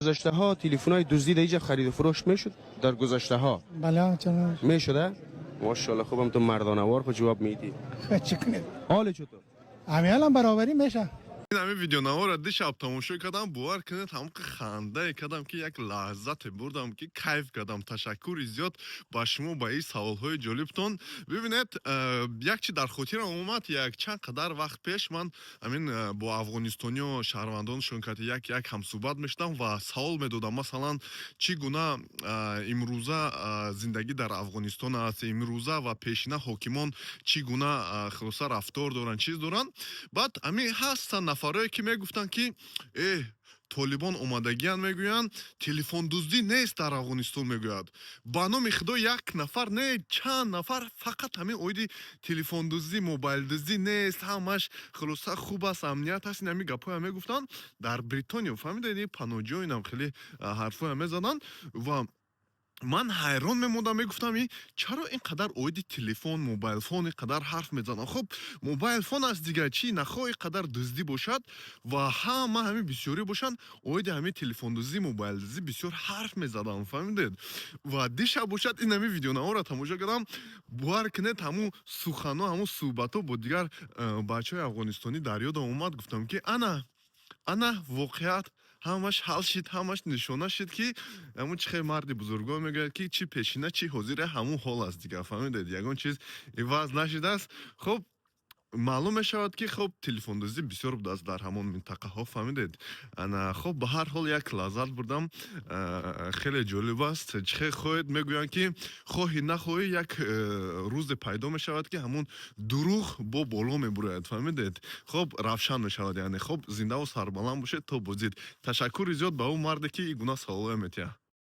Гузаштаҳо телефонҳои дуздӣ дар инҷа хариду фурӯш мешуд дар гузаштаҳо? Бале, чаро? Мешуда? Мошаллоҳ, хубам, ту мардонавор хуб ҷавоб медиҳӣ. Чӣ кунед? Ҳоле чутур? Ҳамин алон баробарӣ меша. Ин ҳамин видеонаворро дишаб тамошо кардам, бовар кунед, ҳамқи хандае кардам, ки як лаззате бурдам, ки кайф кардам. Ташаккури зиёд ба шумо ба ин саволҳои ҷолибтон. Бибинед, як чи дар хотирам омад. Як чанд қадар вақт пеш ман ҳамин бо афғонистониё, шаҳрвандоншон кати як як ҳамсӯҳбат мешудам ва савол медодам, масалан, чӣ гуна имрӯза зиндагӣ дар Афғонистон аст, имрӯза ва пешина ҳокимон чӣ гуна хулоса рафтор доранд, чиз доранд. Баъд ҳамин ҳастанд нафарое, ки мегуфтанд, ки толибон омадагиянд, мегӯянд, телефондуздӣ нест дар Афғонистон, мегӯяд. Ба номи Худо, як нафар не, чанд нафар фақат ҳамин оиди телефондуздӣ, мобайлдуздӣ нест, ҳамаш хулоса хуб аст, амният аст, ин ҳамин гапҳоя мегуфтанд дар Бритониё, фаҳмидед, паноҷиё инам хеле ҳарфҳоя мезаданд ва ман ҳайрон мемондам, мегуфтам, и чаро ин қадар оиди телефон, мобайлфон ин қадар ҳарф мезананд? Хуб, мобайлфон аст, дигар чӣ нахоҳ ин қадар дуздӣ бошад ва ҳама ҳамин бисёрӣ бошанд, оиди ҳамин телефондуздӣ, мобайлдуздӣ бисёр ҳарф мезаданд, фаҳмидед? Ва дишаб бошад, ин ҳамин видеонаворро тамошо кардам, бовар кунед, ҳамун суханҳо, ҳамун суҳбатҳо бо дигар бачаҳои афғонистонӣ дар ёдам омад. Гуфтам, ки ана, ана воқеият ҳамаш ҳал шид, ҳамаш нишона шид, ки ҳамун чӣ хел марди бузургвор мегӯяд, ки чӣ пешина, чӣ ҳозира, ҳамун ҳол аст дигар, фаҳмидед, ягон чиз иваз нашидааст. Хуб, маълум мешавад, ки хуб, телефондуздӣ бисёр будааст дар ҳамон минтақаҳо, фаҳмидед? Ана, хуб, ба ҳар ҳол як лаззат бурдам, хеле ҷолиб аст. Чӣ хел хоҳед, мегӯянд, ки хоҳӣ нахоҳӣ, як рӯзе пайдо мешавад, ки ҳамун дурӯғ бо боло мебурояд, фаҳмидед? Хуб, равшан мешавад яъне. Хуб, зиндаву сарбаланд бошед то боздид. Ташаккури зиёд ба ӯ марде, ки ин гуна саволҳое метиҳад.